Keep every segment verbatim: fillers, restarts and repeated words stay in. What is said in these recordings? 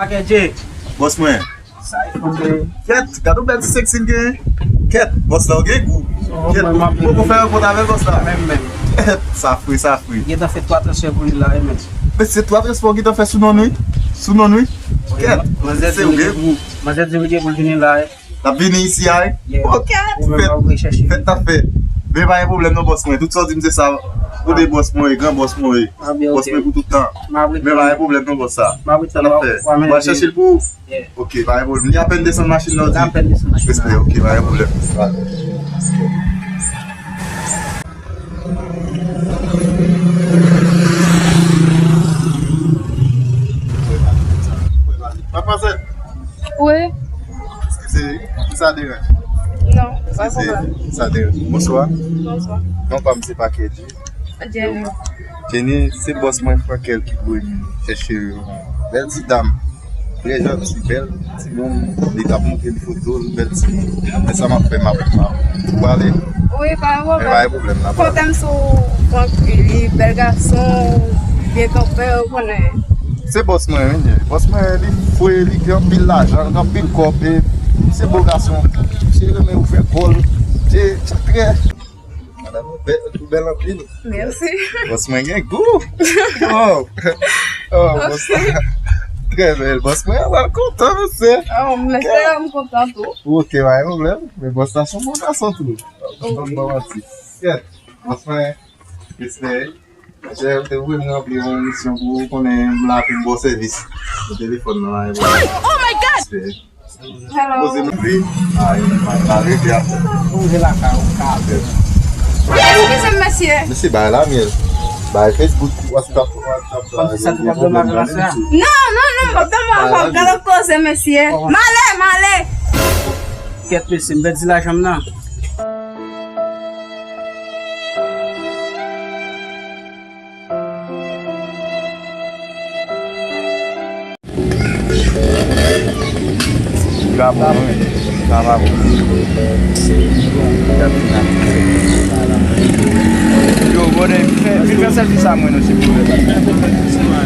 Pakèt je. Bòs mwen. Sa e fòm de. Kèt, gade yon bèl ti seksi l gen. Kèt, bòs la, ou gen gou. Kèt, ou poko fè rankont avè bòs la. Menm, menm. Kèt, sa fre, sa fre. Gentan fè twa transfè pou li la, wi, menm. Men se twa transfè ou gentan fè sou non, wi. Sou non, wi. Kèt, se ou gen gou. Manzè di wi, pou l vini la, wi. L ap vini isi a, wi? Yeah. Ok. Ou menm fèt, w ap vin chèche. Fèt n ap fè. Men pa gen pwoblèm non, bòs mwen. Tout sa w di m se sa. Ou de bòs mwen, gran bòs mwen. Ah, byen, ok. Bòs mwen pou tout tan. M ap rete. Men pa gen pwoblèm non, bòs sa. M ap rete. Sa n ap fè. W ap al chèche l pou ou? Yeah. Ok, pa gen pwoblèm. Li apèn desann machin nan, w di? Li apèn desann machin nan. Respè, ok, pa gen pwoblèm. Mademoiselle. Wi. Eskize, ki sa deranje? Non, pa pwoblèm. Eskize, ki sa deranje? Bonswa. Bonswa. Non pa m se Pakèt. Jenny. Jenny, se bòs mwen Frankel ki voye m chèche yon bèl ti dam. Trè janti, bèl timoun. Li t ap montre m foto l, bèl timoun. Men sa m ap fè, m ap, m ap, ou pale? Wi, pa gen pwoblèm. Men pa gen pwoblèm, n ap pale. Kote m sou Frank, li bèl gason, byen kanpe, ou konnen. Se bòs mwen, wi, li ye. Bòs mwen, li fre, li gen anpil lajan, li gen anpil kòb, e se bo gason. Misye renmen ouvè kò l. Se, se trè Madanm ou bèl, ou bèl anpil. Mèsi. Bòs mwen gen gou. Oh. Oh, bòs la. Trè bèl. Bòs mwen ap kontan, mesye. Oh, mesye, m kontan tou. Ok, pa gen pwoblèm. Men bòs la se yon bon gason tou. Bon, bon, bon, bon, bon. Kèt. Bòs mwen, respè. Chè, ou te voye m ranpli yon misyon pou ou, konnen m la pou m ba w sèvis. Nan telefòn nan la, e bon. Oh my God! Respè. Hello. Poze m pi. A, e, m pa rete ap. Ou rive lakay ou, ka fè. Eskize m, mesye. Mesye, bay la, men. Bay Facebook, WhatsApp, WhatsApp. Kòmsi sa te pap dòmi avè masè a? Non, non, non, m pap dòmi avè w. Gade koze, mesye. M ale, m ale. Kèt, mesye, m pèdi lajan m nan. Sa bon, wi. Sa pa bon. Yo, brother, fè, vin fè sèvis a mwen non, silvouplè.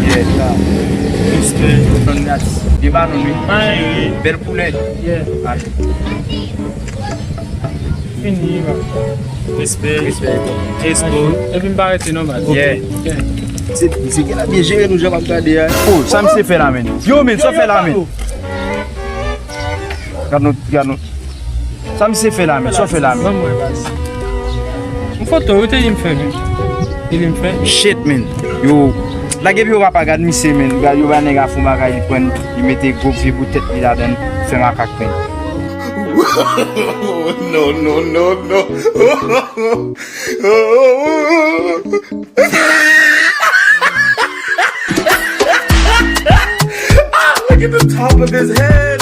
Yeah. Respè, tann gratis. Byen ba nou, wi. Bèl koulè. Yeah. Fini, bro. Respè. Respè. Expo. Epi m pa rete non, baz. Yeah. Yeah. Se, se gen la byen jere nou jan m ap gade a. Oh, sa misye fè la, men. Yo, men, sa w fè la, men. Gad nou, gad nou. Sa misye fè la, men, sa w fè la, men. Ban mwen, baz. Yon foto, ou te di m fè, men. Te di m fè. Shit, men. Yo, lage pye w papa, gad misye, men. Gad yo ba nèg a fon bagay, li pran, li mete gwo vye bout tèt li ladan, li fè makak, men. No, no, no, no. Look at the top of his head.